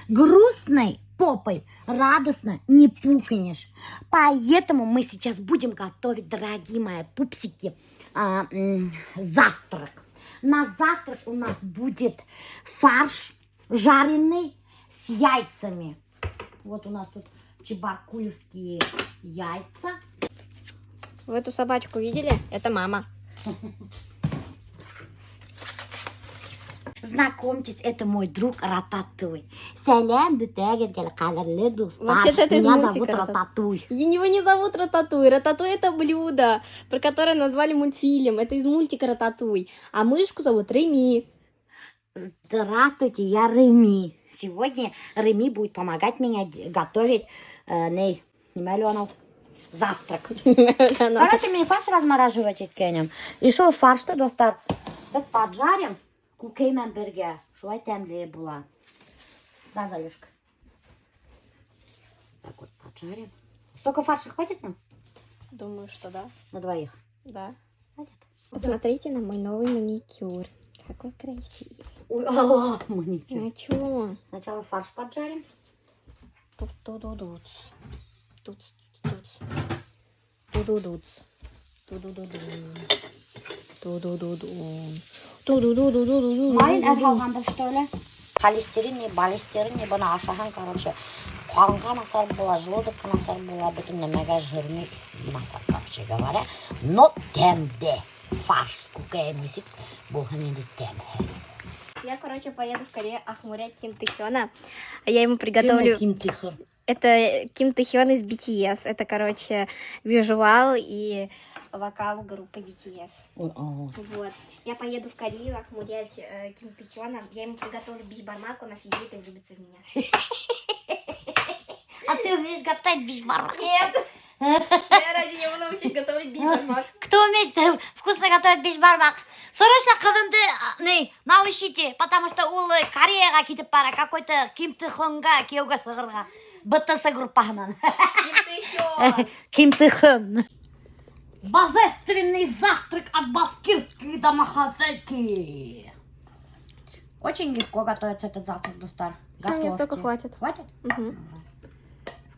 Грустной попой радостно не пукнешь. Поэтому мы сейчас будем готовить, дорогие мои пупсики, завтрак. На завтрак у нас будет фарш жареный с яйцами. Вот у нас тут чебаркулевские яйца. Вы эту собачку видели? Это мама. Знакомьтесь, это мой друг Рататуй. Сәләм бөтәгеҙгә, ҡәҙерле дуҫтар. Вообще-то это из Меня мультика зовут Рататуй. Рататуй. Его не зовут Рататуй. Рататуй — это блюдо, про которое назвали мультфильм. Это из мультика Рататуй. А мышку зовут Реми. Здравствуйте, я Реми. Сегодня Реми будет помогать меня готовить ней, нимә әле анау? Завтрак. Короче, мин фарш размораживать иткәйнем. И шул фаршты, дуҫтар, беҙ поджарим күкәй менән бергә. Шулай тәмле була. Да, Залюшка? Так вот поджарим. Столько фарша хватит нам? Думаю, что да. На двоих? Да. Хватит? Посмотрите на мой новый маникюр. Какой красивый. Ой, Аллах, маникюр. А чё? Сначала фарш поджарим. Тут-ту-ду-дуц. Туц-туц. Ту-ду-дуц. Ту-ду-ду-ду. Ту-ду-ду-ду. Ту-ду-ду-ду-ду-ду. Майын әҙ һалғанбыҙ, что ли? Холестерин, ни, холестерин, ни, быны ашаһаң, короче, ҡанға насар була, желудокка насар була, бөтөн нәмәгә жирный насар, вообще говоря. Но тәмле. Фарш с күкәйем нисек булһын инде тәмле. Я, короче, поеду в Корею охмурять Ким Тэхёна. Я ему приготовлю. Кем Тэхён? Это Ким Тэхён из BTS. Это, короче, визуал и вокал группы BTS. Ой, Алла. Вот. Я поеду в Корею охмурять Ким Тэхёна. Я ему приготовлю бишбармак, он офигеет и влюбится в меня. А ты умеешь готовить бишбармак? Нет! Я ради него научусь готовить бишбармак. Кто умеет вкусно готовить бишбармак? Срочно ҡыҙымды ни, научите, потому что ул Кореяға китеп бара, какой-то Ким Тэхёнға кейәүгә сығырға. BTS группаһынан. Ким Тэхён! Ким Тэхён. Божественный завтрак от башкирской домохозяйки. Очень легко готовится этот завтрак, дуҫтар. Всё, мне столько Готовьте. Хватит. Хватит? Мгм.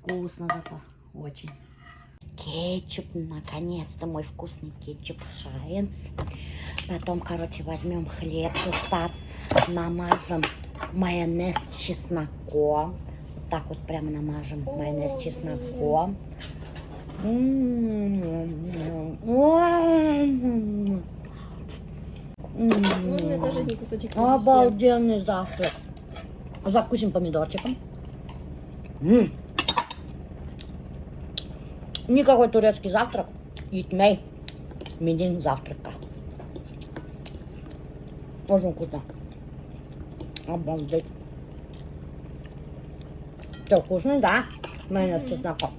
Вкусно зато. Очень. Кетчуп, наконец-то мой вкусный кетчуп Хайнц. Потом, короче, возьмем хлеб, дуҫтар, намажем майонез с чесноком. Вот так вот прямо намажем майонез с чесноком. М-м-м. М-м-м. Ну, мне тоже не кусочек. Обалденный завтрак. Закусим помидорчиком. Никакой турецкий завтрак етмәй минең завтракҡа. Очень вкусно. Обалдеть. Что, вкусно, да? Майонез с чесноком.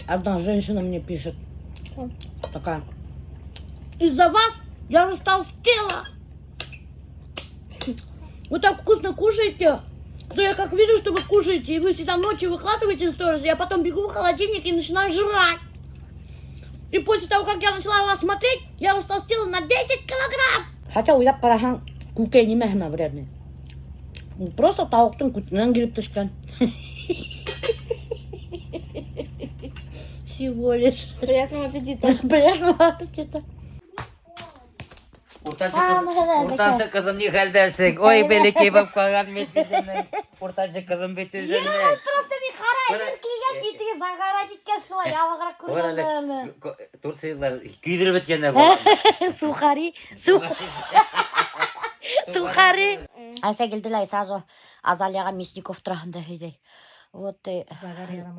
Одна женщина мне пишет. Что? Такая: «Из-за вас я растолстела. Вы так вкусно кушаете, что я как вижу, что вы кушаете, и вы всегда ночью выкладываете сторис, я потом бегу в холодильник и начинаю жрать. И после того, как я начала вас смотреть, я растолстела на 10 килограмм». Хотя уйлап ҡараһаң, күкәй нимәһе менән вредный? Ул просто тауыҡтың күтенән килеп төшкән. Всего лишь. Приятного аппетита. Приятного аппетита. Уртансы А, кыз, мына уртансы кызым, ни хәлдәсең? Ой, бәләкәй булып калган бит безнең. Уртансы кызым бит үзеңнең. Просто мин ҡарайым, Бер- килгәс итеге загорать иткәс шулай ябығыраҡ Бар әле күренә. Турциялар көйҙөрөп бөткәндәр баланы. Сухари, сухари. Әсә килде лә сразу Азалияға Мясников тураһында һөйләй. Вот ти,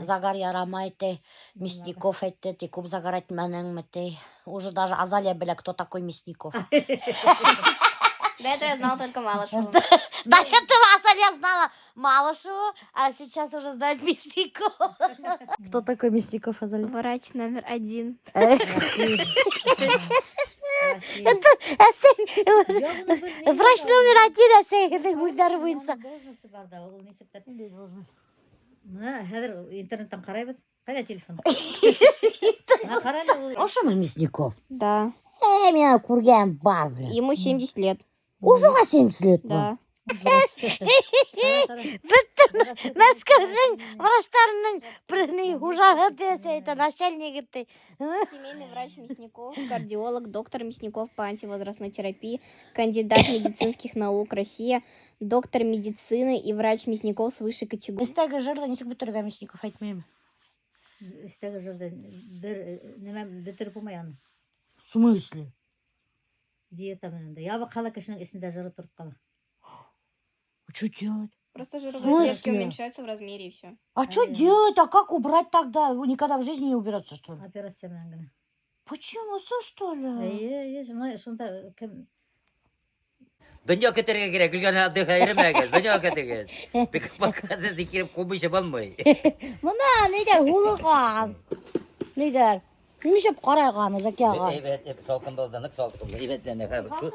загар ярамай ти, Мясников әйтте, ти күп загар итмәнеңме ти. Уже даже Азалия белә, кто такой Мясников. До этого я знала только Малышеву. До этого Азалия знала Малышеву, а сейчас уже знает Мясников. Кто такой Мясников, Азалия? Врач номер один. Это врач номер один, әсәйҙең һүҙҙәре буйынса. Должности бар ҙа, ул нисек тә. Бына хәҙер интернеттан ҡарайбыҙ. Ҡайҙа телефон? Бына ҡара әле ул. Ошомо Мясников? Да. Мин күргән бар, блин. Ему 70 лет. Уже 70 лет? Да. Мәскәүҙең врачтарының ни хужаһы ти, әйтә, начальнигы ти. Семейный врач Мясников, кардиолог, доктор Мясников по антивозрастной терапии, кандидат медицинских наук Россия, доктор медицины и врач Мясников с высшей категорией. Эстәге жирҙы нисек бөтөрөргә, Мясников, әйтмәйме? Эстәге жирҙы бер нәмә бөтөрөп булмай уны. В смысле? Диета менән дә. Ябыҡ ҡала кешенең эсендә жиры тороп ҡала. Что делать? Просто В жировые клетки смысле? уменьшаются в размере, и все. А что Ай. делать? А как убрать тогда? Никогда в жизни не уберется, что ли? Операция менән генә. Почему? Что ли? Эйе, эйе, шунда шунда кем Донъя көтөргә кәрәк, көлгән отдыхай йөрөмәгеҙ, донъя көтөгөҙ. Пока һеҙҙе килеп ҡыумайса булмай. Бына ниҙәр һулыған. Ниҙәр? Нишләп ҡарайған Зәки ағай? Әйбәт, һалҡын булды, ныҡ һалҡын булды. Әйбәт, су,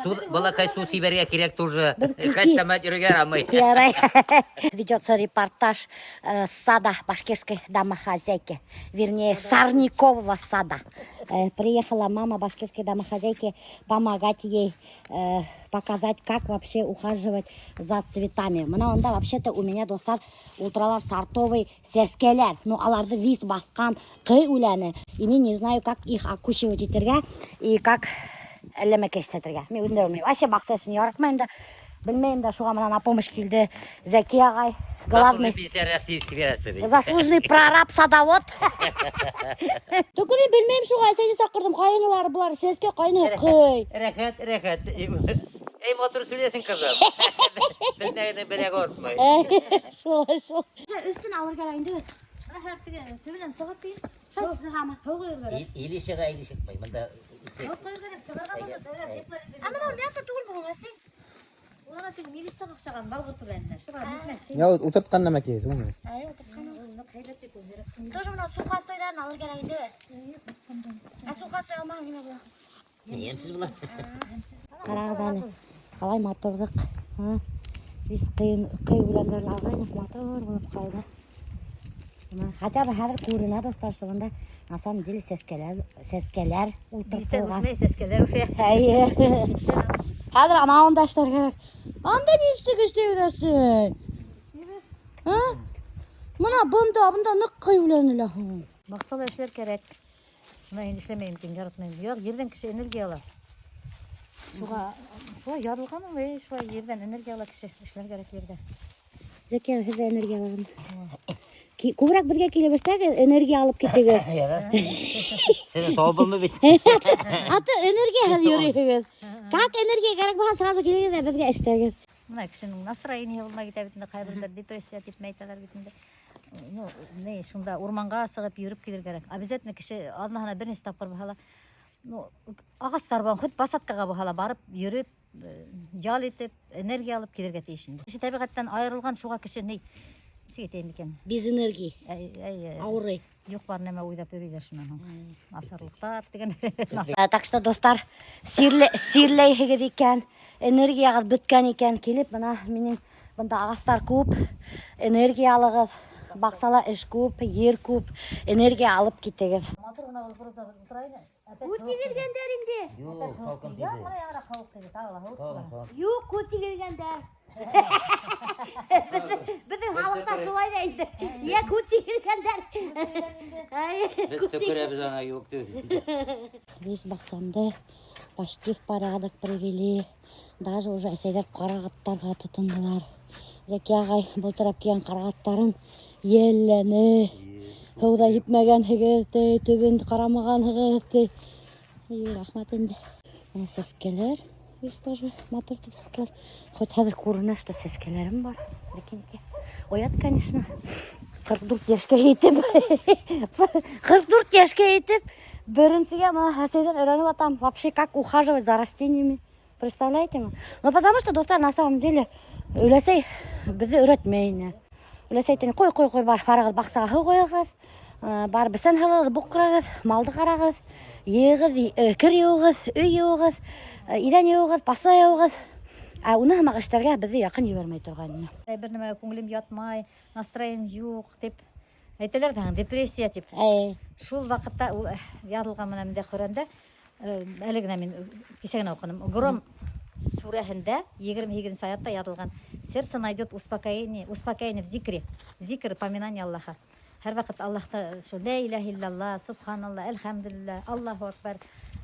су, балаҡай, һыу сибәргә кәрәк тоже. Хәтта йөрөргә ярамай. Ярай. Ведется репортаж с сада башкирской домохозяйки. Вернее, сорнякового сада. Приехала мама башкирской домохозяйки помогать ей, показать, как вообще ухаживать за цветами. Бына унда вообще-то у меня, дуҫтар, ултыралар сортовый сәскәләр. Ну, уларҙы вис баҫҡан ҡый үләне. И мин не знаю, как их окучивать итергә и как әлләмәкә эшләтергә. Мин үҙем дә белмәйем. Вообще баҡса эшен яратмайым да, белмәйем дә, шуға бына на помощь килде Зәки ағай, главный Заслуженный пенсионер Российской Федерации. заслуженный прораб садовод. Только мин белмәйем, шуға әсәйҙе саҡырҙым. Ҡайһылары былар сәскә, ҡайһы ҡый. Рәхәт, рәхәт. Эй, матур һөйләйһең, ҡыҙым. Белмәгәндең беләге ауыртмай. Шулай шул. Өҫтөн алыр кәрәк инде. Төбөнән сығып кил. Шул сығамы? Һыу ҡойор кәрәк. Или сыға, или сыҡмай. Бында Һыу ҡойор кәрәк, сығырға булды. Ә бына мята түгел был, әсәй. Уларға теге мелисса оҡшаған балғыр түбәненә. Шуға нитмәҫ. Я ултыртҡан нәмә килде, уны. Әй, ултыртҡан. Ныҡ һәйбәт бит ул. Тоже бына сухостойҙарын алыр кәрәк инде. Ә сухостой алмаһаң нимә була? Йәмһеҙ була. Ҡарағыҙ әле. Ҡалай матурлыҡ. Беҙ ҡый үләндәрен алғайныҡ, матур булып ҡалды. Бына, хотя бы хәҙер күренә, дуҫтар, бында на самом деле сәскәләр, сәскәләр ултыртылған. Сәскәләр үҫә. Эйе. Хәҙер анауын да эшләр кәрәк. Анда ни эшләк эшләйҙәсең? Һа? Бына бында, бында ныҡ ҡый үләне лә һуң. Баҡсала эшләр кәрәк. Бына инде эшләмәйем икән, яратмайым. Юҡ, ерҙән кеше энергия ала. Шуға шулай ярылған ул, эй, шулай ерҙән энергия ала кеше. Эшләр кәрәк ерҙә. Зәки, һеҙ ҙә энергия алған. Күберәк беҙгә килеп эшләгеҙ, энергия алып китегеҙ. Һине табып булмай бит. Аты энергия һеҙ йөрөйһөгөҙ. Как энергия кәрәк булһа, сразу килегеҙ ҙә беҙгә эшләгеҙ. Бына кешенең настроение булмай китә бит инде, ҡайһы депрессия тип әйтәләр бит инде. Ну, ни, шунда урманға сығып йөрөп килер кәрәк. Обязательно кеше аҙнаһына бер нисә тапҡыр булһа ла, ну, ағастар бар, хоть посадкаға булһа ла барып йөрөп, ял итеп, энергия алып килергә тейеш инде. Кеше тәбиғәттән айырылған, шуға кеше ни, нисек әйтәйем икән? Без энергии. Әй, әй, Ауырый. Юҡ бар нәмә уйлап йөрөйҙәр шунан һуң. Насарлыҡтар тигән. Так что, дуҫтар, сирләйһегеҙ икән, энергияғыҙ бөткән икән, килеп, бына минең бында ағастар күп, энергия алығыҙ, баҡсала эш күп, ер күп, энергия алып китегеҙ. Матур ғына булып роза ултыра ине. Күҙ тейгеҙгәндәр инде. Юҡ, һалҡын Яҡ тейҙе. ғына яңыраҡ һыуыҡ тейҙе, тағы ла һыуыҡ була. Юҡ, күҙ тейгеҙгәндәр. Беҙҙең халыҡта шулай ҙа инде. Йә күҙ тейгеҙгәндәр. Ай, Беҙ төкөрәбеҙ ана юҡ түгел. Весь баҡсамды почти в порядок привели. Даже уже әсәйҙәр ҡарағаттарға тотондолар. Зәки ағай былтыр килгән ҡарағаттарын йәлләне. Һыу ҙа һипмәгәнһегеҙ, ти, төбөн ҡарамағанһығыҙ, ти. Эй, рәхмәт инде. Бына сәскәләр весь тоже матур итеп сыҡтылар. Хоть хәҙер күренә, что сәскәләрем бар. Прикиньте. Оят, конечно. 44 йәшкә етеп. 44 йәшкә етеп, беренсегә бына әсәйҙән өйрәнеп ятам. Вообще, как ухаживать за растениями. Представляете ме? Ну, потому что, дуҫтар, на самом деле, өләсәй беҙҙе өйрәтмәй ине. Өләсәй әйтә, ҡуй, ҡуй, ҡуй, бар, барығыҙ баҡсаға һыу ҡойоғоҙ, бар бесән һалығыҙ, боҡ ҡырығыҙ, малды ҡарағыҙ, йыйығыҙ, кер йыуығыҙ, өй йыуығыҙ, иҙән йыуығыҙ, посуда йыуығыҙ. Ә уны һымаҡ эштәргә беҙҙе яҡын ебәрмәй торған ине. Бер нәмәгә күңелем ятмай, настроением юҡ тип әйтәләр ҙә, депрессия тип. Әй, Шул ваҡытта ул яҙылған бына миндә Ҡөрьәндә, әле генә мин кисә генә уҡыным. Гром Сүрәһендә 28 аятта яҙылған. Сердце найдет успокоение, успокоение в зикре. Зикр — поминание Аллаха. Һәр ваҡыт Аллаһта шул ла илаһа иллаллаһ, субханаллаһ, әлхәмдүлилләһ, Аллаһу акбар.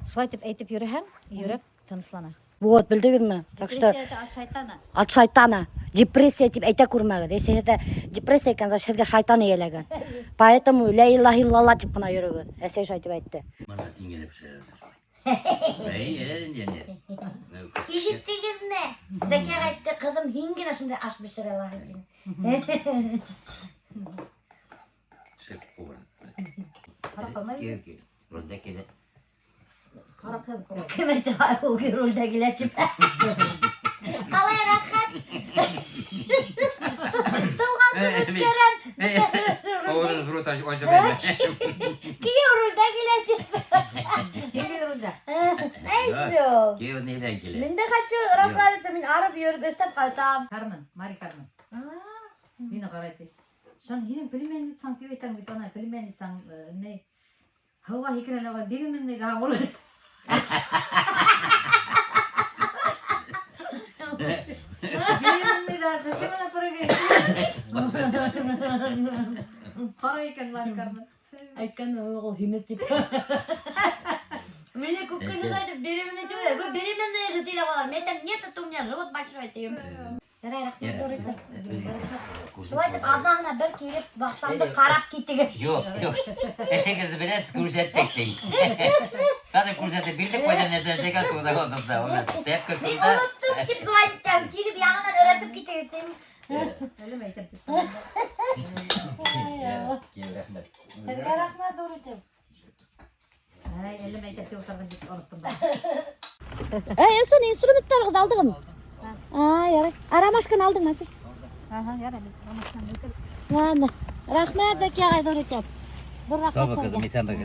Шулай итеп әйтеп йөрөһәң, йөрәк тыныслана. Вот, белдегеҙме? Так что Депрессия это от шайтана. От шайтана. Депрессия тип әйтә күрмәгеҙ. Если һеҙҙә депрессия икән, значит, һеҙгә шайтан эйәләгән. Поэтому ла илаһа иллаллаһ тип ҡына йөрөгөҙ. Әсәй шулай тип әйтте. Бына һин генә бешерәһең шулай. Әй, не, не. Ишеттегеҙме? Зәкиә әйтте, ҡыҙым, һин генә шундай аш бешерә алаһың тине. Шеф-повар. Ҡарап ҡалмай. Кил, кил. Рулдә килә. Ҡарап ҡалмай. Кем әйтә, ул рулдә килә тип. Ҡалай рәхәт. Тыуған көн үткәрәм. Авызын зур ачып. Кейәү рулдә килә тип. Килгән рулдә. Әй шул. Кейәү ниҙән килә? Мин дә хочу расслабиться, мин арып йөрөп эштән ҡайтам. Кармен, Мари Кармен. Мине ҡарай ти. Шан һинең племянницаң тип әйтәм бит ана, племянницаң ни? Һыуға һикерә лә беременный ҙа ул. Беременный да, зачем она прыгает? Ҡарай икән Мари Кармен. Әйткән ул һине тип. Мине күп кеше әйтеп, беременный тип. Вы беременные же тип алар. Мин әйтәм, нет, это у меня живот большой тием. Ярай, рәхмәт, ҙур итеп. Шулай итеп, аҙнаһына бер килеп, баҡсамды ҡарап китегеҙ. Юҡ, юҡ. Эшегеҙҙе беләһеҙ, күрһәттек ти. Хәҙер күрһәтеп бирҙек, ҡайҙан нәрсә эшләгән шунда онотта. Уны тәпкә Мин шунда. оноттом тип звонить итәм, килеп яңынан өйрәтеп китегеҙ тим. Әле әйтәм тип. Кил, рәхмәт. Һеҙгә рәхмәт ҙур итеп. Әй, әле әйтәм тип ултырған тип оноттом да. Эй, ысын инструменттарығыҙҙы алдығыҙмы? А, ярай. А ромашканы алдыңмы, әсәй? Аһа, ярай. Ромашканы. Ладно. Рәхмәт, Зәки ағай, ҙур итеп. Ҙур рәхмәт. Һау бул, ҡыҙым, иҫән бул.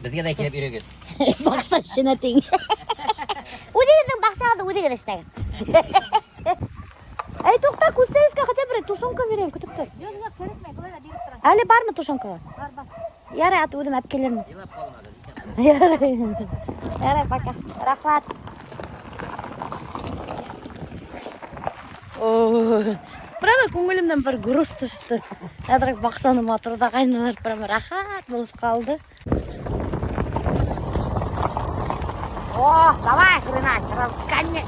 Беҙгә лә килеп йөрөгөҙ. Баҡса эшенә тиң. Үҙегеҙҙең баҡсағыҙҙы үҙегеҙ эшләгеҙ. Эй, туҡта, күстәнәскә хотя бы тушенка бирәйем, көтөп тор. Юҡ, юҡ, кәрәкмәй, былай ҙа биреп торам. Әле бармы тушенка? Бар, бар. Ярай, аты үҙем алып килермен. Илап ҡалмағыҙ, иҫән. Ярай. Ярай, пока. Рәхмәт. Ой, прямо күңелемдән бер груз төштө. Әҙерәк баҡсаны матурлағайнылар, прямо рәхәт булып ҡалды. О, давай, хрена,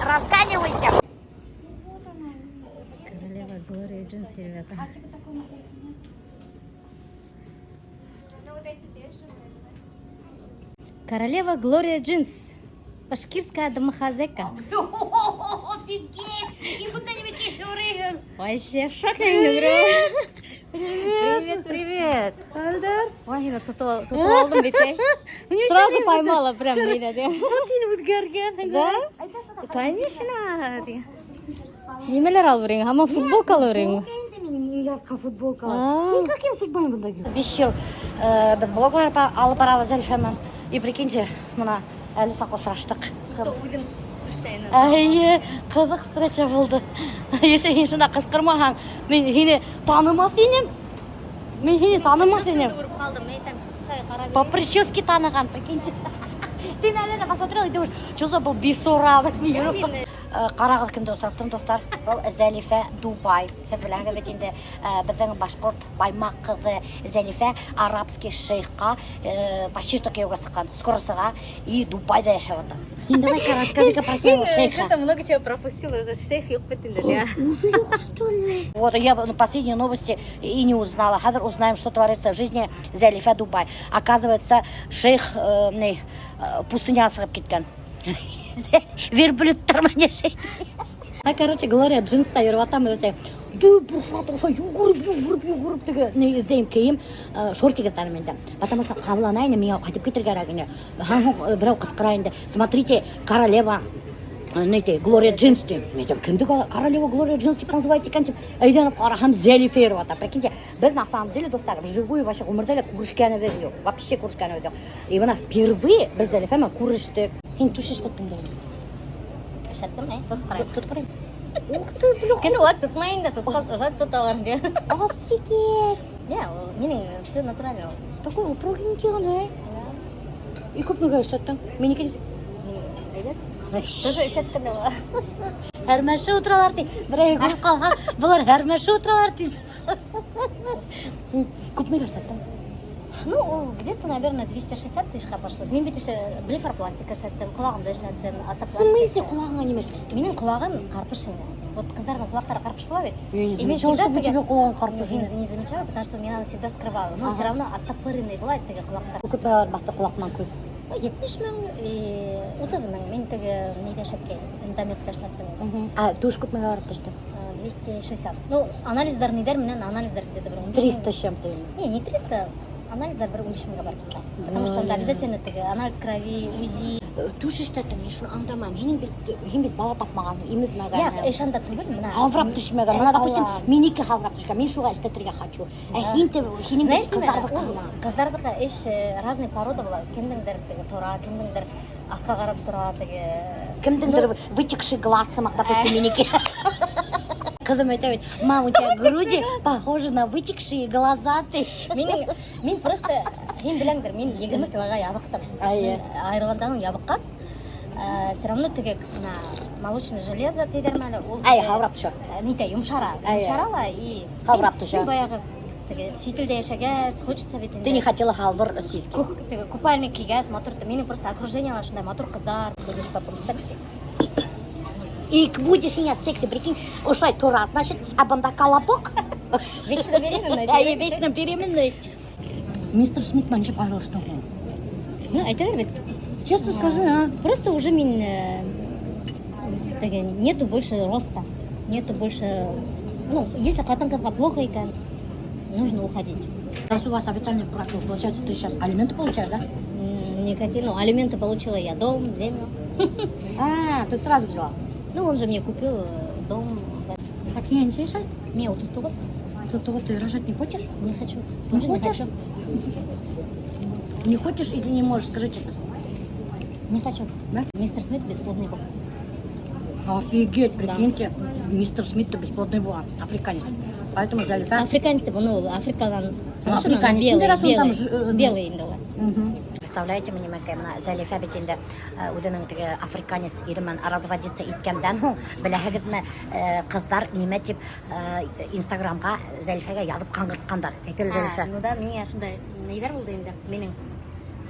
разганивайся. Королева Глория Джинси, ребята. Ну вот эти бежевые. Королева Глория Джинс. Башкирская домохозяйка. Офигеть! И бында нимә кешүрейем. Вообще в шоке, говорю. Привет, привет. Альдар. Ой, һине тотоп алдым бит. Сразу поймала прям нейҙә. Вот һин үҙгәргәнһең. Да? Конечно. Нимәләр алып йөрөйһөң? Һаман футболка алып йөрөйһөңме? Инде минең яҡҡа футболка. А. Мин как футбол бында килдем? 5 йыл беҙ блог алып барабыҙ Зәлифә менән. И прикиньте, бына әле саҡ осраштыҡ. Үҙем случайно. Эйе, ҡыҙыҡ встреча булды. Если һин шунда ҡысҡырмаһаң, мин һине танымаҫ инем. Мин һине танымаҫ инем. Күреп ҡалдым, әйтәм, шулай ҡарап. По прическе таныған, прикиньте. Ты, наверное, посмотрела и думаешь, что за был бисураб. Ҡарағыҙ кемде осраттым, дуҫтар. Был Зәлифә Дубай. Һеҙ беләһегеҙ бит инде, беҙҙең башҡорт баймаҡ ҡыҙы Зәлифә арабский шейхҡа почти что кейәүгә сыҡҡан. Скоро сыға и Дубайҙа йәшәп ята. Һин давай-ка расскажи-ка про своего шейха. Что-то много чего пропустила, уже шейх юҡ бит инде, я. Уже юҡ, что ли? Вот, я, ну, последние новости и не узнала. Хәҙер узнаем, что творится в жизни Зәлифә Дубай. Оказывается, шейх ни, пустыняға сығып киткән. Верблюдтар менән йәшәй. А, короче, Глория джинста йөрөп ятам, әйтә. Дөп, йүгереп, йүгереп, йүгереп теге ни эҙләйем кейем, шортик эҙләнем инде. Потому что ҡабалана инем, миңә ҡайтып китергә кәрәк ине. Һәм һуң берәү ҡысҡыра инде. Смотрите, королева ни ти, Глория Джинс ти. Мин әйтәм, кемде королева Глория Джинс тип называть икән тип. Әйләнеп ҡараһам, Зәлифә йөрөп ята. Прикиньте, беҙ на самом деле, дуҫтар, вживую вообще ғүмерҙә лә күрешкәнебеҙ юҡ. Вообще күрешкәнебеҙ юҡ. И бына впервые беҙ Зәлифә менән күрештек. Һин түш эшләттең дә. Эшләттем, әй, тотоп ҡарайым. Тотоп ҡарайым. Ух ты, бля. Кеше улар тотмай инде, тотҡас улар тоталар инде. Офигеть. Не, ул минең все натурально. Такой упругенький он, эй. И күпмегә эшләттең? Минеке нисек? Минең әйбәт. Тоже эшләткәндә була. Һәрмәшеп ултыралар ти. Берәй күреп ҡалһа, былар һәрмәшеп ултыралар ти. Күпмегә эшләттең? Ну, ул где-то, наверное, 260 тысячка обошлось. Мин бит еще блефаропластика эшләттем, ҡолағымды эшләттем, В смысле ҡолағыңа нимә эшләттең? Минең ҡолағым ҡарпыш ине. Вот ҡыҙҙарҙың ҡолаҡтары ҡарпыш була бит. Я не И мин замечала, всегда чтобы у тебя ҡолағың ҡарпыш Не, ине. не замечала, потому что мин аны всегда скрывала. Но все равно оттопыренный була теге ҡолаҡтар. Күпмегә барып баҫты ҡолаҡ менән күҙ? Ну, 70 мең, и 30 мең. Мин теге ниҙә эшләткәйнем, эндомедта эшләттем. А түш күпмегә барып төштө? 260. Ну, анализдар ниҙәр менән анализдар где-то бер 15 мең. 300 с чем-то. Не, не 300, анализдар бер 15 меңгә барып сыға. Потому что анда обязательно теге анализ крови, УЗИ. Түш эшләттең, мин шуны аңламайым. Һинең бит, һин бит бала тапмағанһың, имеҙмәгәнһең. Юҡ, эш анда түгел, бына. Һалбырап төшмәгән. Бына, допустим, минеке һалбырап төшкән. Мин шуға эшләтергә хочу. Ә һин те, һинең Знаешь, бит нимә? ҡыҙҙарҙыҡы Ул ғына. ҡыҙҙарҙыҡы эш разный порода була. Кемдеңдер теге тора, кемдеңдер аҫҡа ҡарап тора, теге. Кемдеңдер вытекший глаз һымаҡ, допустим, минеке. Ҡыҙым әйтә бит, мам, у тебя груди похожи на вытекшие глаза ты. Минең, мин просто, һин беләңдер, мин 20 килоға ябыҡтым. Әйе. Мин айырылғандан һуң ябыҡҡас, все равно теге бына молочный железа тейҙерме әле, ул Әй, теге, һалбырап төшә. Ниҙә, йомшара. Әйе. Йомшара ла и Һалбырап мин- төшә. Мин баяғы теге сит илдә йәшәгәс, хочется бит инде. Ты не хотела һалбыр сиськи. Теге купальник кейгәс, матур. Минең просто окружениела шундай матур ҡыҙҙар, будешь потом секси. И будешь һиңә секси, прикинь, ошолай тора, значит, а бында колобок. Вечно беременная. Әйе, вечно беременный. Мистер Смит менән нисек айырылыштың һуң? Ну, әйтәләр бит. Честно скажи, а? Просто уже мин теге, нету больше роста, нету больше, ну, если ҡатын-ҡыҙға плохо икән, нужно уходить. Раз у вас официальный брак был, получается, ты сейчас алименты получаешь, да? Никакие, ну, алименты получила я, дом, землю. А, ты сразу взяла. Ну, он же мне купил дом. Так я не слышал? Мне 39. Ты того, ты рожать не хочешь? Не хочу. Не Уже хочешь? хочу. Не хочешь или не можешь? Скажи честно. Не хочу. Да? Мистер Смит бесплодный был. Офигеть, прикиньте. Мистер Смит-то бесплодный был, африканец. Поэтому Залифа. Африканец, типа, ну, Африканан. Ну, африканец. Белый, Раз он там белый, белый инде улар. Представляете, міне мәкәй, мына Зәлифә бит инде үҙенең теге африканец ире менән разводиться иткәндән һуң, беләһегеҙме, ҡыҙҙар нимә тип Инстаграмға Зәлифәгә яҙып ҡаңғыртҡандар. Әйт әле, Зәлифә. А, ну да, миңә шундай ниҙәр булды инде. Минең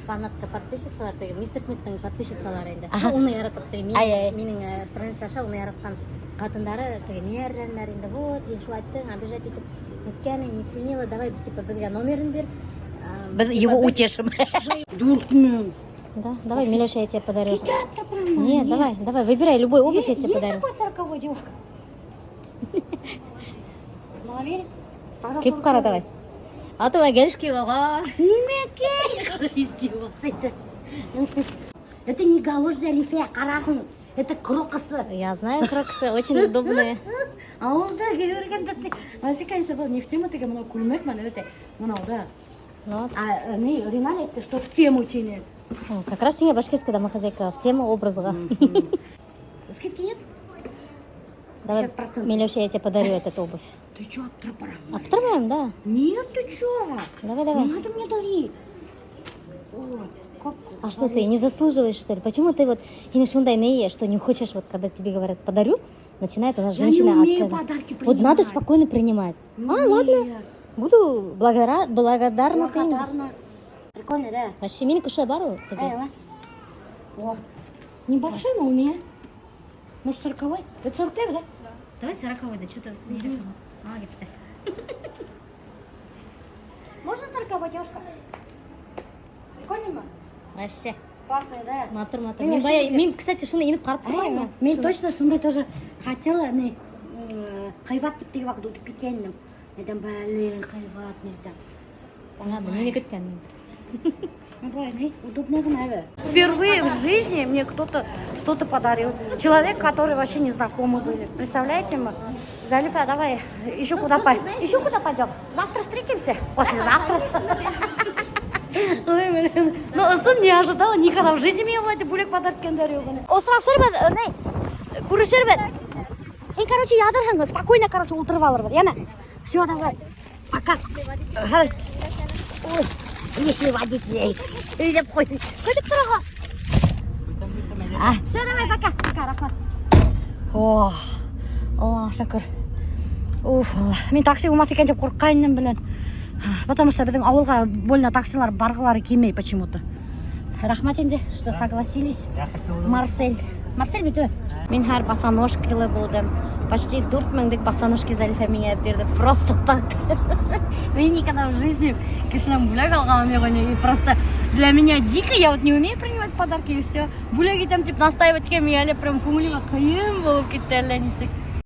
фанатка подписчицалар, теге мистер Смиттың подписчицалары инде. Аха. Ну, уны яратып, теге Ай, ай. минең страница аша уны яратҡан ҡатындары теге миңә әрләнделәр инде. Вот, һин шулай әйттең, обижать итеп ниткәне, не ценила, давай, типа, беҙгә номерын бир. Беҙ Типа, его утешим. 4000. Да, давай, Милеша, я тебе подарю. Нет, давай, давай, выбирай любой обувь, я тебе Есть подарю. такой 40-й, девушка? Мало Кейеп ҡара, давай. А то галош кейеп алған. Нимәкәй? Издеваться это. Это не галош, Зәлифә, ҡарағың. Это крокосы. Я знаю, кроксы очень удобные. Ауылда йөрөгәндә вообще, конечно, был не в тему теге мынау күлмәк менән это мынау да. Ну, А не Риналь әйтте, что в тему тине. о, как раз һиңә башкирская домохозяйка в тему образға. Скидки нет? Давай, 50%. Милеша, я тебе подарю этот обувь. Ты чё, аптырап? Аптырмаем, да? Нет, ты чё? Давай, Не давай. надо мне дарить. Ой, как А что ты, не заслуживаешь, что ли? Почему ты вот, һин шундай не, что не хочешь, вот когда тебе говорят подарю, начинает у нас Я не женщина умею отказывать. подарки Вот надо принимать. спокойно принимать. А, ладно, буду благодарна ты. Благодарна. Прикольно, да? Вообще, минеке шулай бар ул теге. Эй, а? О, небольшой, но у меня. Может, 40-й? Это 41, да? Давай 40-й, да что-то не А, китте. Можно 40-й, девушка? Прикольно, ма? Вообще, Классный, да? матур, матур. Мин Мин, вообще бая, мин, кстати, шуны инеп ҡарап торғайным. Мин точно шундай тоже хотела, не, ҡыйбат тип теге ваҡыт үтеп киткәнем. Әйтәм, блин, ҡыйбат, не әйтәм. Ладно, мине көткән. Правильно, удобно ғына әле. Впервые в жизни мне кто-то что-то подарил. Человек, который вообще не знакомы были. Представляете мы? Залифа, давай еще куда пойдем? Еще куда пойдем? Завтра встретимся? Послезавтра? Ой, блин. Ну, ысын не ожидала никогда в жизни миңә былай бүләк подарок иткәндәр. Осрашырбыҙ, ни, күрешербеҙ. Һин, короче, яҙырһың, спокойно, короче, ултырып алырбыҙ, йәме? Все, давай. Пока. Ой, лишний водитель. Өйләп ҡуй. Көтөп тороғоҙ. А, все, давай, пока. Пока, рәхмәт. О, Аллаға шөкөр. Уф, Алла. Мин такси булмаҫ икән тип ҡурҡҡайным белән. Потому что беҙҙең ауылға больно таксилар барғылары килмәй почему-то. Рәхмәт инде, что согласились. Марсель. Марсель бит. Мин һәр босоножкалы булдым. Почти 4000лек босоножки Зәлифә миңә бирҙе. Просто так. Мин никогда в жизни кешенән бүләк алғаным юҡ ине. И просто для меня дико, я вот не умею принимать подарки и все. Бүләк итәм тип настаивать иткән, мин әле прям күңелемә ҡыйын булып китте әллә нисек.